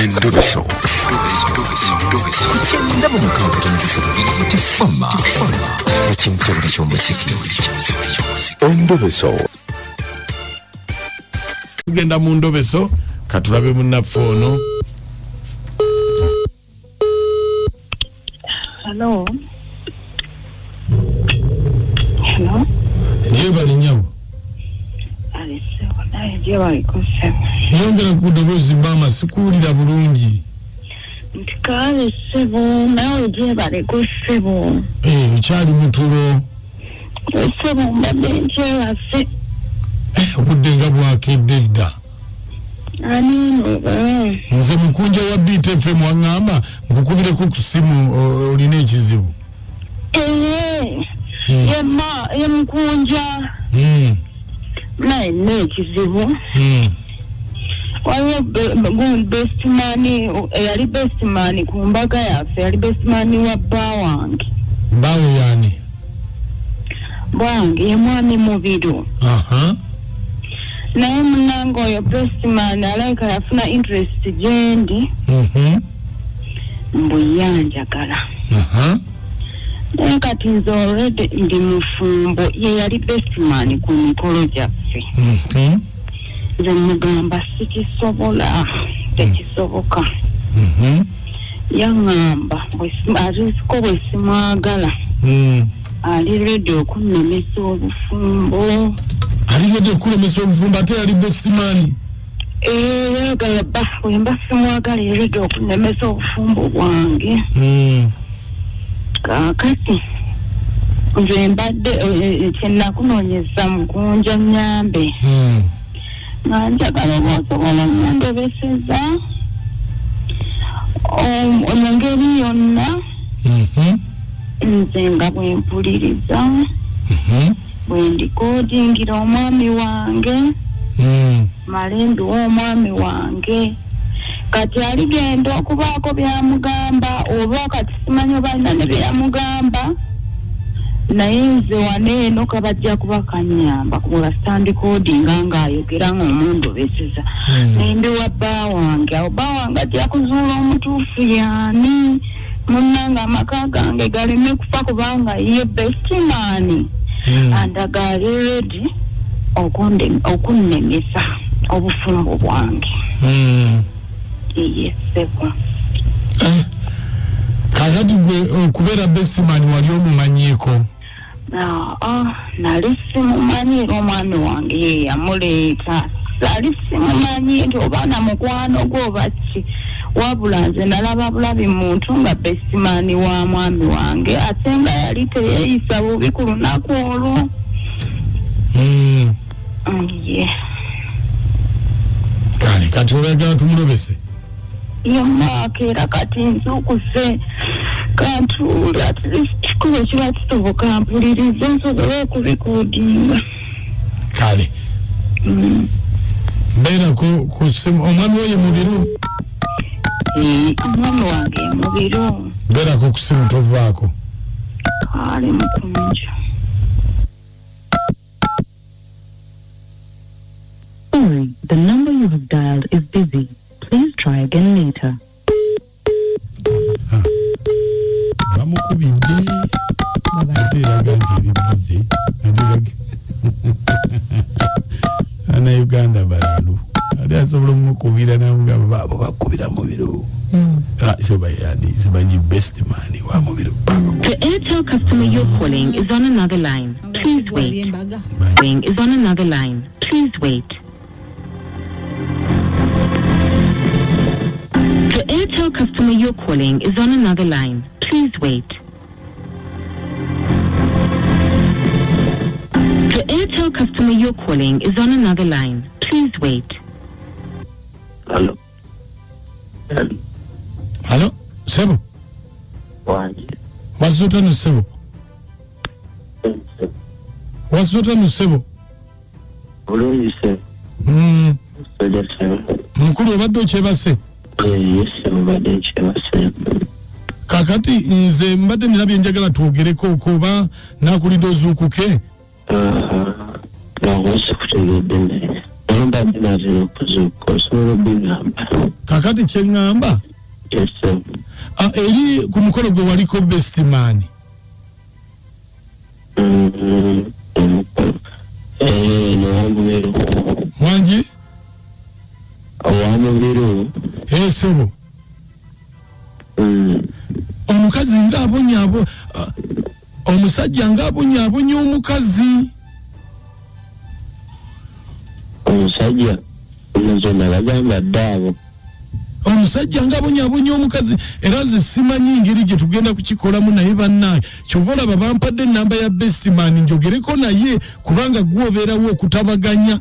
Endobeso. Ku kyenda mu mukaaga tono 3 tifama ekintobole ky'omuziki. Endobeso. Tugenda mu ndobeso, katulabe munnaffe ono. Hello. Hello. Gyebali nnyabo. Alisewo naye gyebaliko ssebo. Yongera ku ddoboozi maama, sikuwulira bulungi. Nti kale ssebo, naawe gyebaleko ssebo. Eh, okyali mutulo? Ssebo, mbadde nkyebase. Eh, obudde nga bwakedde dda. Ani oba? Nze mukunja wa Beat FM, waŋŋamba nkukubireko ku ssimu, olina ekizibu. Ee, yemma ye mukunja. Naye nina ekizibu. Waliwo best man, eyali best man ku mbaga yaffe, yali best man wa bba wange. Baawe yaani? Bwange ye mwami Mubiru. Naye munange oyo best man alabika yafuna interest gyendi. Mbu yanjagala. Naye kati nze already ndi mufumbo, ye yali best man ku mikolo gyaffe. Nze mugamba sikisobola, tekisoboka. Yaŋŋamba ate bwe simwagala, ali ready okunnemesa obufumbo. Ali ready okulemesa obufumbo ate yali best man? Yagala bba bwe mba simwagala, ready okunnemesa obufumbo bwange. Kaakati nze mbadde kyenakunoonyeza mukunja nyambe, nga njagala oba osobola omundobeseza mu ngeri yonna, nze nga bwe mpuliriza, bwe ndikodingira omwami wange, male ndiwa omwami wange. Kati aligenda okubaako byamugamba oba kati simanyi oba alina ne byeyamugamba, naye nze wano eno kabajja kuba kanyamba kuba sitandikodinga ng'ayogera ng'omundobeseza, nembiwa bba wange. Awo bba wange ajja kuzuula omutuufu yaani. Munnange, amaka gange galeme kufa kubanga ye best man andaga ali ready okunnemesa obufumbo bwange. Ye ssebo. Eh, kakati gwe okubeera best man wali omumanyiiko? Aa, nali simumanyi, era omwami wange ye yamuleeta. Sali simumanyi nti oba na mukwano gwe oba ki, wabula nze nalaba bulabi muntu nga best man wa mwami wange, ate nga yali teyeeyisa bubi ku lunaku olwo. Ye. Kale kati oyagala tumulobese? Yemwaka era kati nzuukuse, kantuule at least kuba kiba kisoboka mpulirize nsobole okubikodinga. Kale, beera ku simu. Omwami we ye Mubiru? Eh, omwami wange Mubiru. Beerako ku simu, tovaako. Ali mukunja. Sorry, the number you have dialed is busy. Please try again later. Bamukubidde ate eraga nti eri busy. Uganda balalu, ate asobola omukubira namugamba baabo bakubira Mubiru. Ah, sibayani, simanyi best man wa Mubiru. The Airtel customer you're calling is on another line. Please Wali wait. embaga. Ring is on another line. Please wait. The Airtel customer you're calling is on another line. Please wait. The Airtel customer you're calling is on another line. Please wait. Hello. Hello. Hello, sebo. Wange. Wasuze sebo? Wasuze sebo? Bulungi se. Sojja sebo. Mukulu, obadde okyebase? Ye sebo, badde nkyebase. Kakati nze mbadde nina byenjagala twogereko oko, oba nakulinda ozuukuke? Nongo sikutegedde naye. Naye. Mbadde naatera okuzuukuka, osobola obingamba? Kakati kyeŋŋamba, Yes, ssebo. Eri ku mukolo gwe waliko bestman. Omukolo nowamubiru. Wangi? Owamubiru. Esebo. Omukazi ngaabonyaabo, omusajja ngaabonyaabonya omukazi. Omusajja nze nabagamba dda abo. Omusajja ngaabonyaabonya omukazi, era nze simanyi ngeri gye tugenda kukikolamu, naye bannange kyova olaba bampadde enamba ya bestman njogereko naye, kubanga gwobeerawo okutabaganya.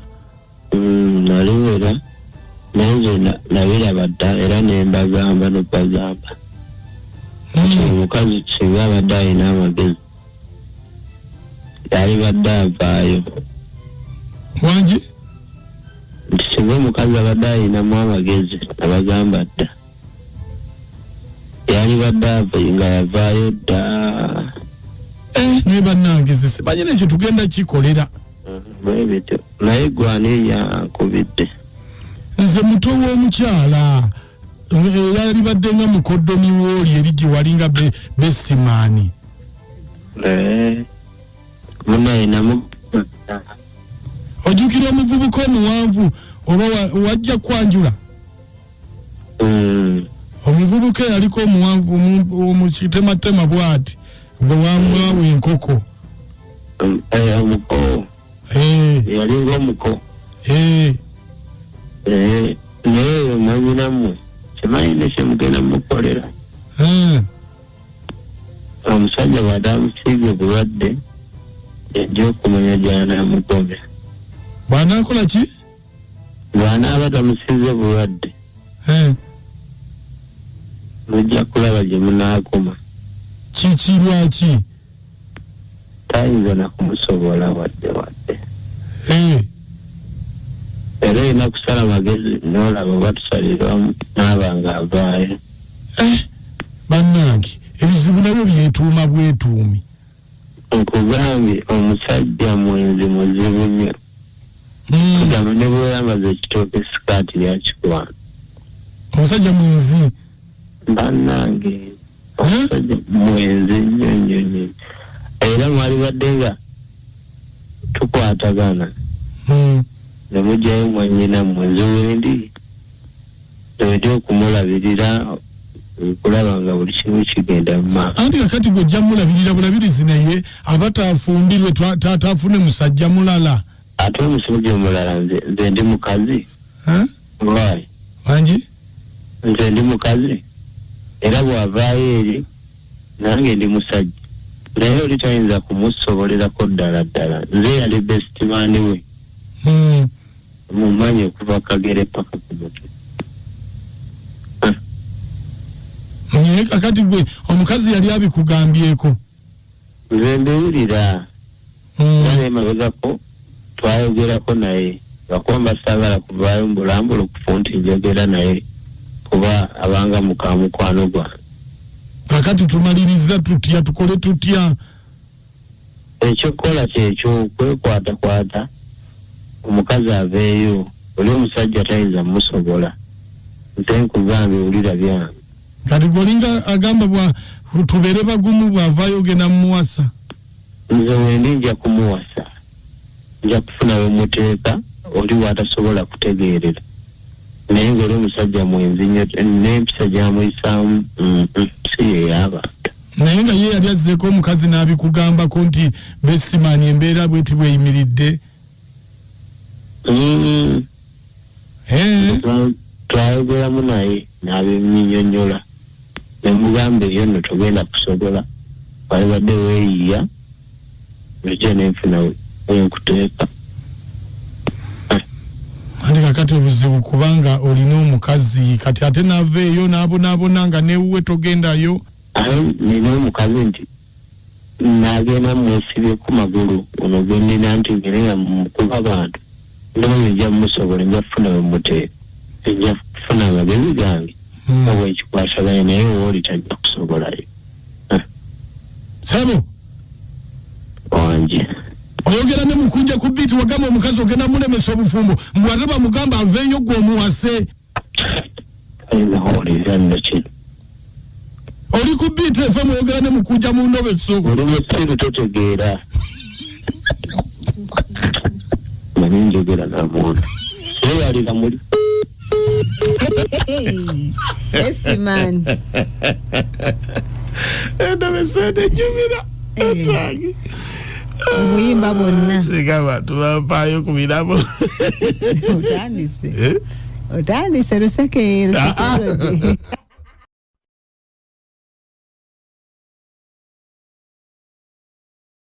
Naliwera naye nze nabiraba dda era nembagamba nokubagamba nti omukazi singa abadde alina amagezi yalibadde avaayo. Wangi? Nti singa omukazi abadde alinamu amagezi, nabagamba dda, yalibadde ava nga yavaayo dda. Naye bannange nze simanyi nekyo tugenda kikolera. Bwe bityo, naye gwani yankubidde? Nze muto w'omukyala yalibadde nga mukoddomi wooli eri gye wali nga bestman. Munaye namu. Ojjukira omuvubuka omuwanvu oba wajja kwanjula? Omuvubuka eyaliko omuwanvu omukitematema bw'ati gwe wamwawa enkoko. Omuko. Yalinga omuko. Naye mwanyinammwe kimanyi ne kyemugenda mukolera. Omusajja bw'ataamusiiga obulwadde yajja okumanya gy'anaamukomya. Bw'anaakola ki? Bw'anaaba tamusiize bulwadde, mujja kulaba gye munaakoma. Kiki, lwaki? Tayinza na kumusobola wadde wadde. Era olina kusala magezi n'olaba oba tusalirwamu n'aba ng'avaayo. Bannange ebizibu nabyo byetuuma bwetuumi. Nkugambye omusajja mwenzi muzibu nnyo. Kugamba ne bw'oyambaza ekitooke sikaati yakikwana. Omusajja mwenzi. Bannange omusajja mwenzi nnyo nnyo nnyo. Era mwalibadde nga tukwatagana. Ne mugyayo mwannyinammwe, nze wendi. Nze okumulabirira, okulaba nga buli kimu kigenda mu maaso. Anti kakati gwe ojja mulabirira bulabirizi, naye aba taafumbirwe, taafune musajja mulala. Ate omusajja omulala, nze ndi mukazi. Why? Wangi? Nze ndi mukazi, era bw'avaayo eri nange ndi musajja, naye oli tayinza kumusobolerako ddala ddala. Nze yali best man we, mumanyi okuva kagere paka ku mutwe. Naye kakati gwe omukazi yali abikugambyeko? Nze mbiwulira. Era nemabegako twayogerako naye, lwakuba saagala kuvaayo mbulambulukufu nti njogera naye, kuba abanga muka mukwano gwange. Kakati tumaliriza tutya, tukole tutya? Ekyokukola kyekyo, kwekwatakwata omukazi aveeyo, oli omusajja tayinza musobola. Nze nkugambye, wulira byange. Kati gweolinga agamba bwa tubeere bagumu, bw'avaayo ogenda mumuwasa? Nze wendi nja kumuwasa, nja kufuna wemuteeka oli watasobola kutegeerera, naye ngaoli omusajja mwenzi nnyo, n'empisa gyamuyisaamu si yey'abantu. Naye nga ye yali azzeeko omukazi n'abikugambako nti bestman embeera bweti bweyimiridde? Twayogeramu naye n'abinnyonnyola, nemugamba eyo nno togenda kusobola, walibadde weeyiya nojja nenfuna wenkuteeka. Ate kakati obuzibu kubanga olina omukazi, kati ate n'ava eyo n'abonaabona nga newuwe togendayo. Ate nina omukazi nti nagenda mwesibye ku magulu ono gwe nnina nti ngere nga mukuba bantu, ndowooza nja mumusobola, nja kufuna wemuteeka, nja kufuna amagezi gange nga bwekikwasaganya, naye wooli tajja kusobolayo. Sebo. Wangi. Oyogera ne Mukunja ku Biiti. Wagamba omukazi ogenda mulemesa obufumbo, mbw ate bamugamba aveeyo gwe omuwase. Ayinza nno kino. Oli ku Biiti FM, oyogera ne Mukunja mu Ndobeso. Oli musiru, totegeera. Manyi njogera na muntu seyalira muli. Estiman. Endobeso enejumira. Obuyimba bwonna. Singa abantu bampaayo ku birabo. Otandise. Otandise luseke. Ah, ah. Lusekeroje.